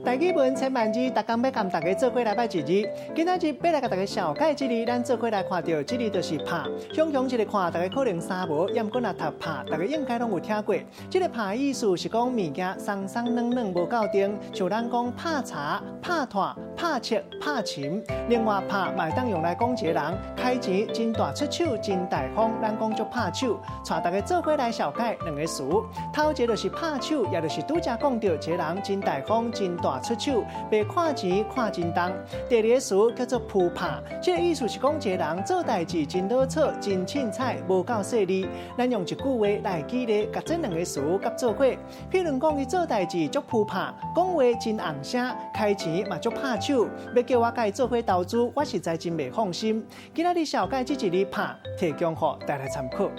S2: 台語文千萬字，逐工欲共大家做伙來擺一字。今仔日欲來共大家紹介這字，咱做伙來看著，這字就是拍。雄雄一个看，大家可能三無，猶毋過若讀拍，大家應該攏有聽過。這个拍意思是講物件鬆鬆軟軟無夠定，像咱講拍柴、拍炭、拍粟、拍琴。另外，拍嘛會當用來講一个人開錢真大出手、真大方，咱講足拍手。帶大家做伙來紹介兩个詞，頭一个就是拍手，也就是拄才講著一个人真大方、真大出手，袂看錢看真重。第二个詞叫做撲拍，這个意思是講一个人做代誌真囉嗦、真凊彩、無夠細膩。咱用一句話來舉例，共這兩个詞佮做伙。譬如講，伊做代誌足撲拍，講話真紅聲，開錢嘛足拍手，欲叫我共伊做伙投資，我實在真袂放心。今仔日紹介這一字拍，提供予大家參考。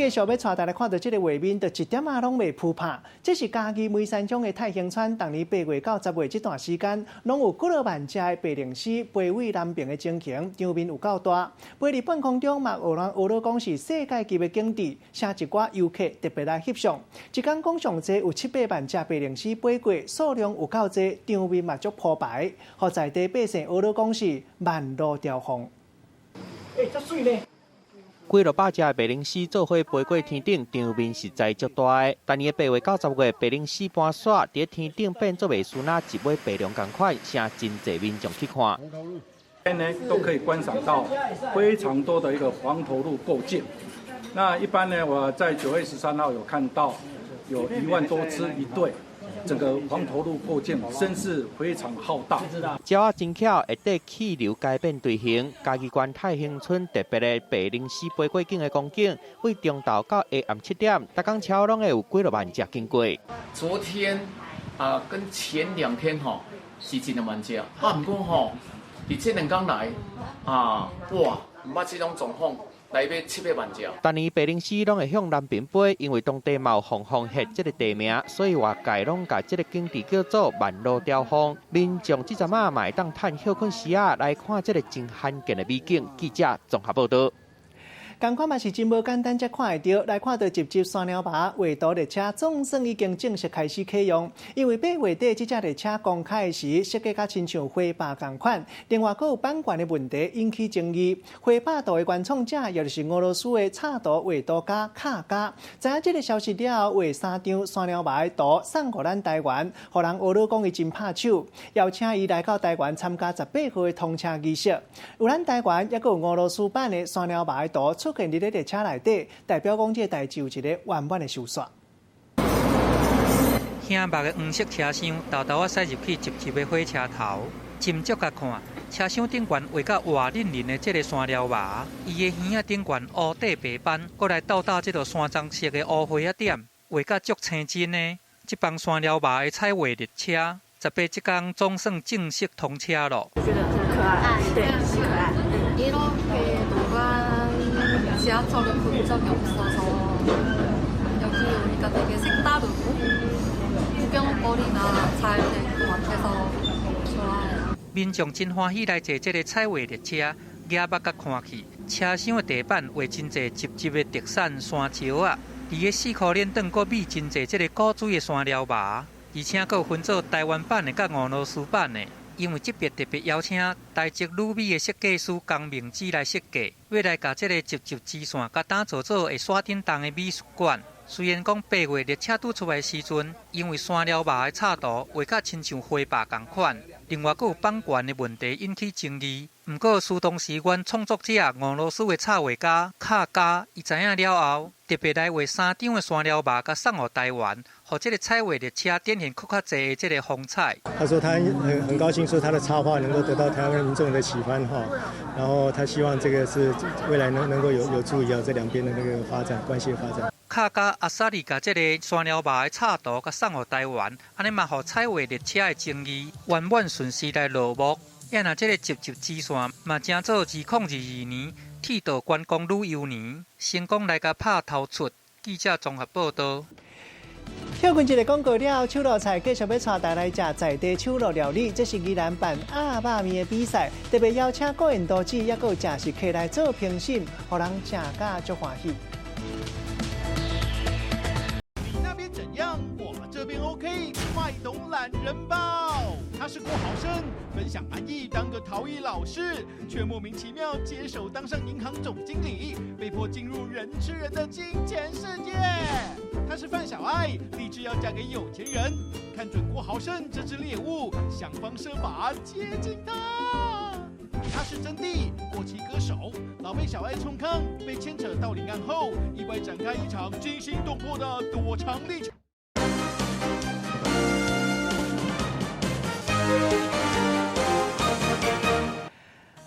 S2: 繼續欲帶大家看著這个畫面，就一點仔攏袂浮拍。這是嘉義梅山鄉的太興村，逐年8月到10月這段時間，攏有幾若萬隻的白鷺鷥飛位南爿的情形，場面有夠大。飛佇半空中嘛，予人學咧講是世界級的景致，請一寡遊客特別來翕相。一工講上濟有七八萬隻白鷺鷥飛過，數量有夠濟，場面嘛足鋪排，予在地百姓學咧講是萬路朝鳳。欸，遮媠呢！
S18: 幾落百隻的白鷺鷥做伙飛過天頂，場面實在足大的。逐年8月到10月，白鷺鷥搬徙，佇天頂變做袂輸若一尾白龍仝款，請真濟民眾去看。
S1: 邊呢都可以觀賞到非常多的一個黃頭鷺過境。那一般呢，我在9月13號有看到有1萬多隻一對。整個黃頭鷺過境，聲勢非常浩大。
S18: 鳥仔真巧，會綴氣流改變隊形。嘉義縣太興村特別的白鷺鷥飛過境的光景，對中晝到下暗7點，逐工超攏會有幾若萬隻經過。
S6: 昨天啊，跟前兩天吼是真兩萬隻，啊，毋過吼，佇這兩工來啊，哇，毋捌這種狀況。來欲七八萬隻。
S18: 逐年白鷺鷥攏會向南爿飛，因為當地嘛有鳳凰穴這个地名，所以外界攏共這个景致叫做萬路朝鳳。民眾這陣仔嘛會當趁歇睏時仔來看這个真罕見的美景。記者綜合報導。
S2: 仝款嘛是真無簡單，才看會著。來看著集集山鳥蝮畫圖列車總算已經正式開始啟用。因為8月底這隻列車公開時，設計甲親像火把仝款，另外閣有版權的問題引起爭議。火把圖的原創者，也就是俄羅斯的插圖畫圖家卡加，知影這个消息了後，畫三張山鳥蝮的圖送予咱台灣，予人學咧講伊真拍手，邀請伊來到台灣參加18號的通車儀式。有咱台灣，抑閣有俄羅斯版的山鳥蝮的圖出現佇咧列車內底，代表講這个代誌有一个圓滿的收煞。
S20: 醒目的黃色車廂，沓沓仔駛入去集集的火車頭，斟酌共看，車廂頂懸畫甲活淋淋的這个山貓蝮，伊的耳仔頂懸烏底白斑，閣來倒搭這个山棕色的烏灰仔點，畫甲足青真的。這幫山貓蝮的彩畫列車，18這工總算正式通車咯。
S10: 覺得很可愛，對，很可愛。이렇게도관지하철을 본 적이 없어서 여기 오니까 되게 색다르고 구경거리가 잘 된 것 같아서 좋아요。
S20: 民眾真歡喜來坐這个彩畫列車，舉目共看去，車廂的地板畫真濟集集的特產山椒仔，佇个四箍鏈頂閣覕真濟這个古錐的山貓蝮，而且閣有分做台灣版的佮俄羅斯版的。因為這別特別邀請台籍旅美的設計師江明志來設計，欲來共這个集集支線共打造做會徙振動的美術館。雖然講8月列車拄出來時陣，因為山貓蝮的插圖畫甲親像火把仝款，另外閣有版權的問題引起爭議。毋過，書當時原創作者俄羅斯的插畫家卡加，伊知影了後，特別來畫三張的山貓蝮，共送予台灣，予這个彩畫列車展現閣較濟的這个風采。
S21: 他說他很高興，說他的插畫能夠得到台灣民眾的喜歡哈，然後他希望這個是未來能夠有助於啊這兩邊的那個發展關係的發展。
S20: 卡加阿薩利共這个山貓蝮的插圖，共送予台灣，按呢嘛予彩畫列車的爭議圓滿順勢來落幕。也若這个集集支線嘛，成做2022年鐵道觀光旅遊年，成功來共拍頭出。記者綜合報導。
S2: 歇睏一个廣告了後，手路菜繼續欲帶大家來食在地手路料理，這是宜蘭辦鴨肉麵的比賽，特別邀請郭緣多子，抑閣有食食客來做評審，予人食甲足歡喜。
S19: 你那邊怎樣？我這邊 OK，快懂懶人包。他是郭豪生，本想安逸當個陶藝老師，卻莫名其妙接手當上銀行總經理，被迫進入人吃人的金錢世界。他是范小愛，立志要嫁給有錢人，看準郭豪生這隻獵物，想方設法接近他。他是真諦，過氣歌手，老被小愛衝康，被牽扯到離岸後，意外展開一場驚心動魄的躲藏歷程。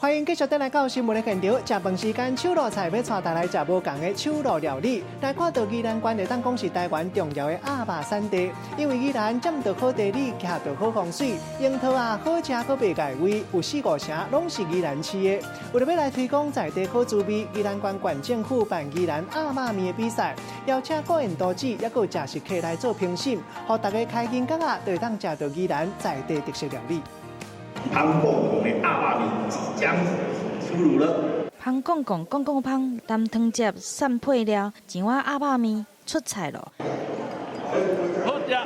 S2: 歡歡迎繼續轉來到新聞的現場。食飯時間，手路菜欲帶大家來食無仝的手路料理。來看到宜蘭縣會當講是台灣重要的鴨肉產地，因為宜蘭佔著好地理，徛著好風水，櫻桃啊好食閣袂礙胃，有四五成攏是宜蘭飼的。為著欲來推廣在地好滋味，宜蘭縣縣政府辦宜蘭鴨肉麵的比賽，邀請國宴廚子抑閣有食食客來做評審，予大家開銀角仔就會當食著宜蘭在地特色料理。
S3: 芳公公的鴨肉麵即將出爐了。
S5: 芳公公講講芳，擔湯汁散配料，一碗鴨肉麵出菜囉。
S3: 好食。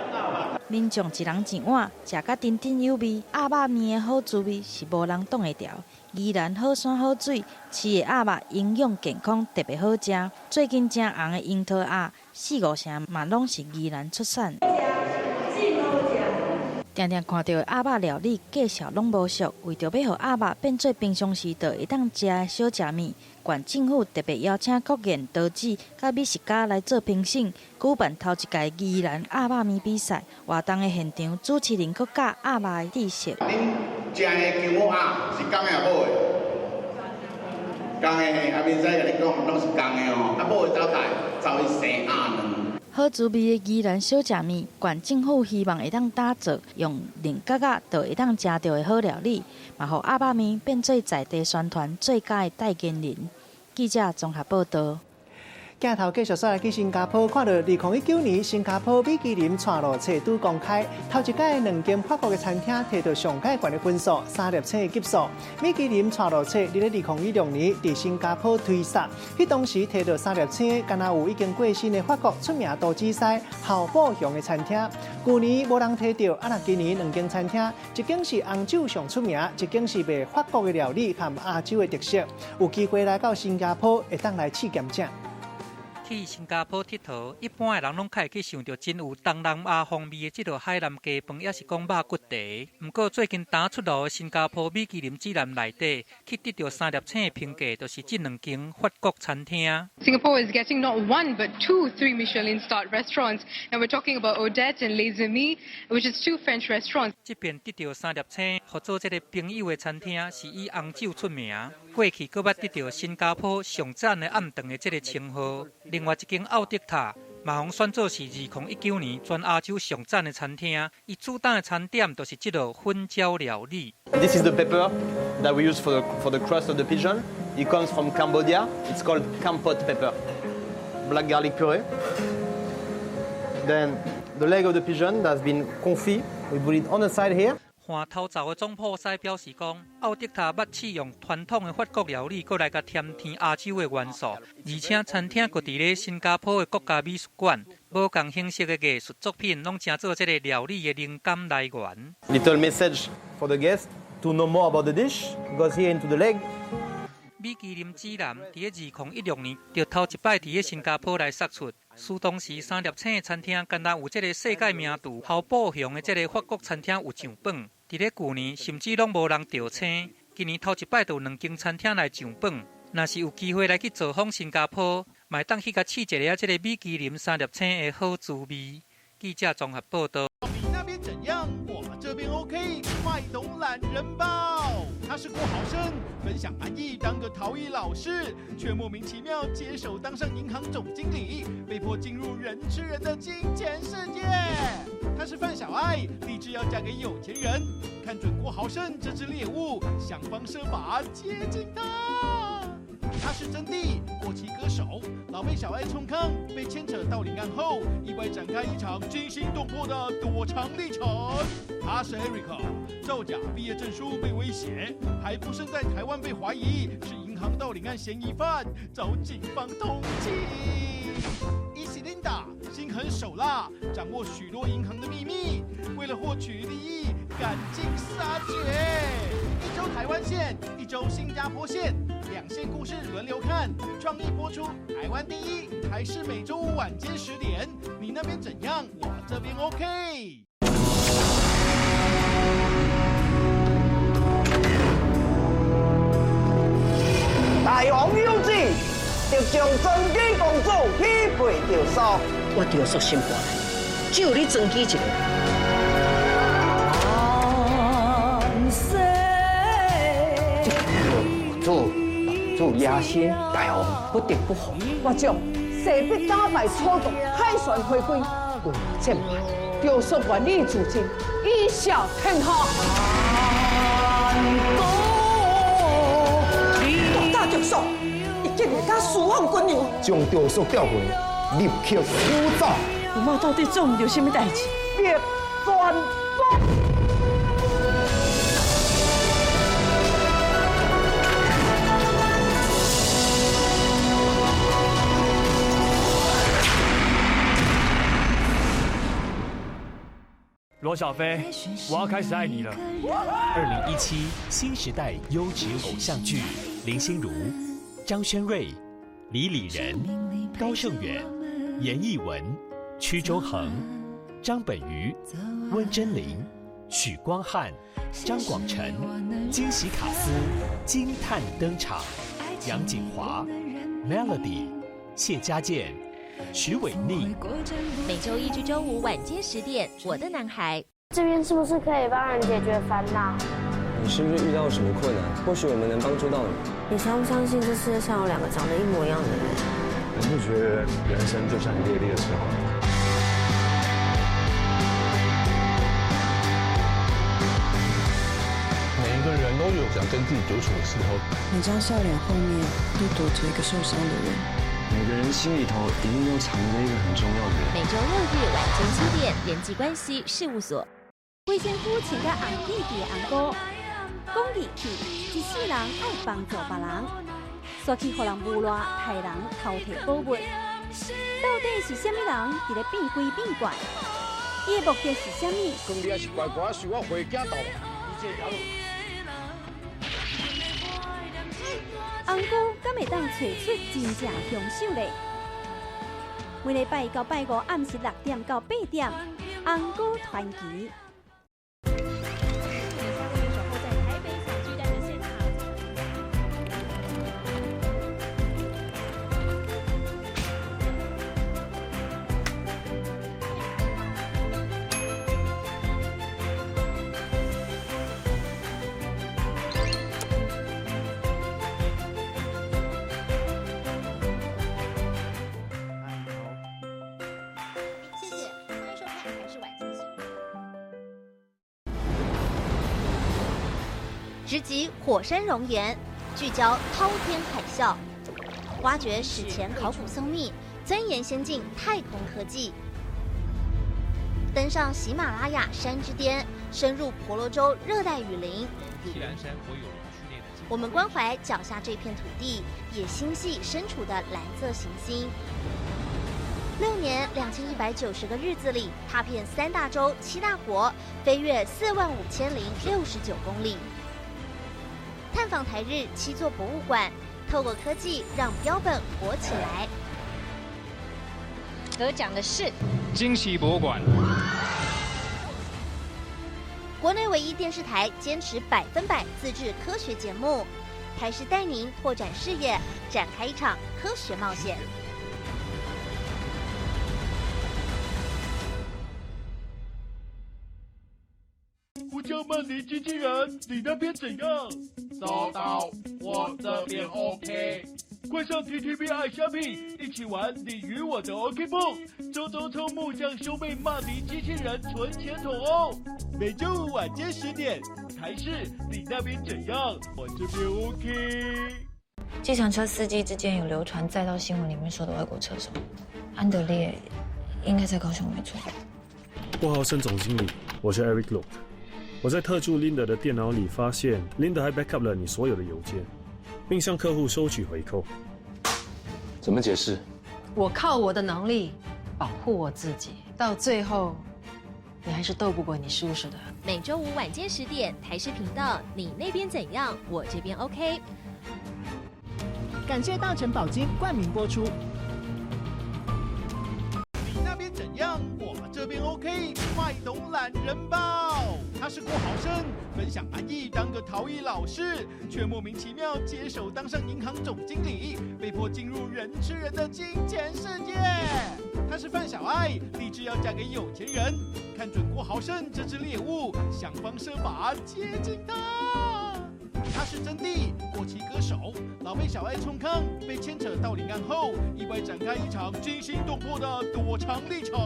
S5: 民眾一人一碗，食甲津津有味。鴨肉麵的好滋味是無人擋會牢。宜蘭好山好水，飼的鴨肉營養健康，特別好食。最近誠紅的櫻桃鴨，四五成嘛攏是宜蘭出產。定定看著的鴨肉料理介紹攏無俗，為著欲予鴨肉變做平常時就會當食的小食麵，縣政府特別邀請國宴廚子佮美食家來做評審，舉辦頭一屆宜蘭鴨肉麵比賽。活動的現場，主持人閣教鴨肉的知識。
S3: 恁食的姜母鴨是公的抑母的？公的，啊，明仔共你講，攏是公的哦。啊，母的走佗，走去生鴨卵。
S5: 好滋味的宜蘭小食麵，縣政府希望會當打造用兩角仔就會當食著的好料理，嘛予鴨肉麵變做在地宣傳最佳的代言人。記者綜合報導。
S2: 鏡頭繼續煞來去新加坡，看到2019年新加坡米其林串路冊拄公開，頭一擺兩間法國的餐廳提著上蓋懸的分數，三粒星的級數。米其林串路冊佇咧2016年佇新加坡推捒，彼當時提著三粒星，敢若有已經過身的法國出名廚師侯布雄的餐廳。舊年無人提著，啊若今年兩間餐廳，一間是紅酒上出名，一間是賣法國的料理和亞洲的特色。有機會來到新加坡，會當來試驗食。
S20: 去新加坡𨑨迌，一般的人攏較會去想著真有東南亞風味的這道海南雞飯，抑是講肉骨茶。毋過最近剛出爐的新加坡米其林指南內底，去得著三粒星的評價，就是這兩間法國餐廳。
S4: Singapore is getting not one but two three Michelin starred restaurants. And we're talking about Odette and Les Amis, which is two French restaurants.
S20: 這邊得著三粒星，予做這个朋友的餐廳是以紅酒出名。過去閣捌得著新加坡上讚的暗頓的這个稱號。另外一間奧迪塔嘛，予選做是2019年全亞洲上讚的餐廳。伊主打的餐點就是這道粉椒料理。
S7: This is the pepper that we use for the crust of the pigeon. It comes from Cambodia. It's called Kampot pepper. Black garlic puree. Then the leg of the pigeon that has been confit. We put it on the side here.
S20: 換頭灶的總鋪師表示講，奧迪塔捌試用傳統的法國料理，閣來共添添亞洲的元素，而且餐廳閣佇咧新加坡的國家美術館，無仝形式的藝術作品，攏成做這个料理的靈感來源。
S7: Little message for the guest to know more about the dish goes here into the leg.
S20: 米其林指南佇咧2016年，就頭一擺佇咧新加坡來釋出。彼當時三粒星的餐廳，敢若有這个世界名廚侯布雄的這个法國餐廳有上榜。佇咧舊年，甚至攏無人著星。今年頭一擺就有兩間餐廳來上榜。若是有機會來去造訪新加坡，嘛會當去共試一下這个米其林三粒星的好滋味。記者綜合報導。
S19: 你那邊怎樣？我這邊 OK。快懂懶人包，他是郭豪生，本想安逸當個陶藝老師，卻莫名其妙接手當上銀行總經理，被迫進入人吃人的金錢世界。他是范小愛，立志要嫁給有錢人，看準郭豪生這隻獵物，想方設法接近他。他是真諦，過氣歌手，老被小愛衝康，被牽扯到領案後，意外展開一場驚心動魄的躲藏歷程。他是 Eric，造假畢業證書被威脅，還不慎在台灣被懷疑是銀行盜領案嫌疑犯，遭警方通緝。伊西琳達心狠手辣，掌握許多銀行的秘密，為了獲取利益，趕盡殺絕。一周台灣線，一周新加坡線，兩線故事輪流看，創意播出，台灣第一，台視每周五晚間10點。你那邊怎樣？我這邊 OK。
S8: 大王有旨，就將莊基公主許配著索。
S22: 我著束心肝，只有你莊基一个。
S9: 主，主野心大王不得不防。
S22: 我将势必打败楚国，凯旋回归，为战败，赵叔愿意自尽，以笑天下。
S8: 大赵叔，伊竟然敢私放军粮，
S11: 将赵叔调回，立刻驱走。
S22: 我妈到底做毋著啥物代志？灭全国！
S15: 罗小飞，我要开始爱你了。
S23: 2017新时代优质偶像剧，林心如、张轩瑞、李李仁、高胜远、严艺文、屈中恒、张本鱼、温贞菱、许光汉、张广成，惊喜卡司惊叹登场，杨谨华、Melody、谢家健、徐伟宁。
S24: 每周一至周五晚间10点，《我的男孩》。
S25: 这边是不是可以帮人解决烦恼？
S7: 你是不是遇到什么困难？或许我们能帮助到你。
S25: 你相不相信这世界上有两个长得一模一样的人？
S26: 你不觉得人生就像一列列车吗？
S27: 每一个人都有想跟自己独处的时候。
S28: 每张笑脸后面都躲着一个受伤的人。
S7: 每个人心里头一定都藏着一个很重要的人。
S24: 每周六日晚间7点，人际关系事务所。
S29: 规身躯穿甲红滴滴的红姑，讲义气，一世人爱帮助别人，煞去予人诬赖，刣人偷提宝物。到底是啥物人伫咧变鬼变怪？伊的目的是啥物？
S30: 讲你也是乖乖受我回家斗。
S29: 红姑敢会当揣出真正凶手咧？每礼拜一到拜五暗时6点到8点，红姑传奇。
S24: 谢谢，欢迎收看台视晚间新闻。直击火山熔岩，聚焦滔天海啸，挖掘史前考古僧秘，钻研先进太空科技，登上喜马拉雅山之巅，深入婆罗洲热带雨林。
S31: 锡兰山国有林区内的
S24: 我们关怀脚下这片土地，也心系身处的蓝色行星。6年2190个日子里，踏遍三大洲七大国，飞越45069公里，探访台日七座博物馆，透过科技让标本活起来。
S5: 得奖的是
S13: 惊喜博物馆。
S24: 国内唯一电视台坚持100%自制科学节目，台视带您拓展视野，展开一场科学冒险。
S19: 我叫曼尼机器人，你那边怎样？
S3: 收到，我这边 OK。
S19: 快上 TTV 爱虾米，一起玩你与我的 OK 绷，周周抽木匠兄妹骂尼机器人存钱筒哦。每周五晚间10点，台视，你那边怎样？我这边 OK。
S32: 计程车司机之间有流传，载到新闻里面说的外国车手安德烈，应该在高雄没错。
S33: 郭豪生总经理，我是 Eric Lok。我在特助 Linda 的电脑里发现，Linda 还 backup 了你所有的邮件，并向客户收取回扣。
S26: 怎么解释？
S10: 我靠我的能力保护我自己，到最后，你还是斗不过你叔叔的。
S24: 每周五晚间10点，台视频道，你那边怎样？我这边 OK。
S2: 感谢大成宝金冠名播出。
S19: 你那边怎样？我这边 OK。快懂懒人包，他是郭豪生，本想安逸当个陶艺老师，却莫名其妙接手当上银行总经理，被迫进入人吃人的金钱世界。他是范小爱，立志要嫁给有钱人，看准郭豪生这只猎物，想方设法接近他。他是真谛，过气歌手，老被小爱冲康，被牵扯到领案后，意外展开一场惊心动魄的躲藏历程。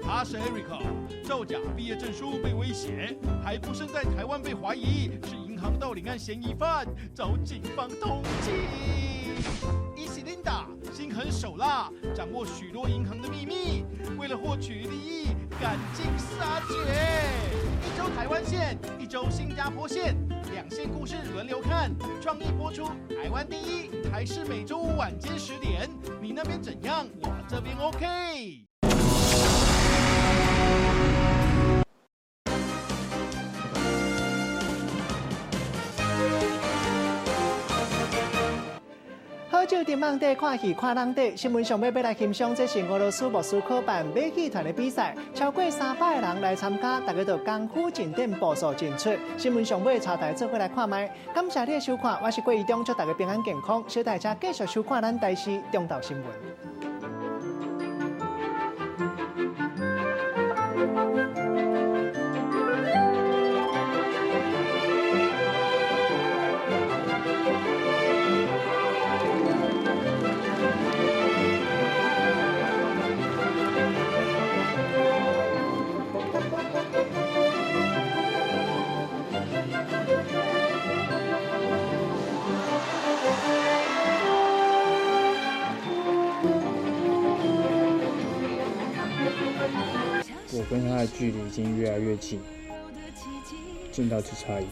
S19: 他是 Eric，造假毕业证书被威胁，还不慎在台湾被怀疑是银行盗领案嫌疑犯，遭警方通缉。伊是 Linda，心狠手辣，掌握许多银行的秘密，为了获取利益，赶尽杀绝。一周台湾线，一周新加坡线，两线故事轮流看，创意播出，台湾第一，台视每周五晚间10点。你那边怎样？我这边 OK。
S2: 好少伫网底看戏看人底，新闻上尾欲来欣赏，这是俄罗斯莫斯科办马戏团的比赛，超过300个人来参加，大家都功夫真顶，步数真出。新闻上尾，带大家做伙来看觅。感谢你的收看，我是郭怡中，祝大家平安健康，小大家继续收看咱台视中昼新闻。
S1: 我跟他的距离已经越来越近，近到只差一。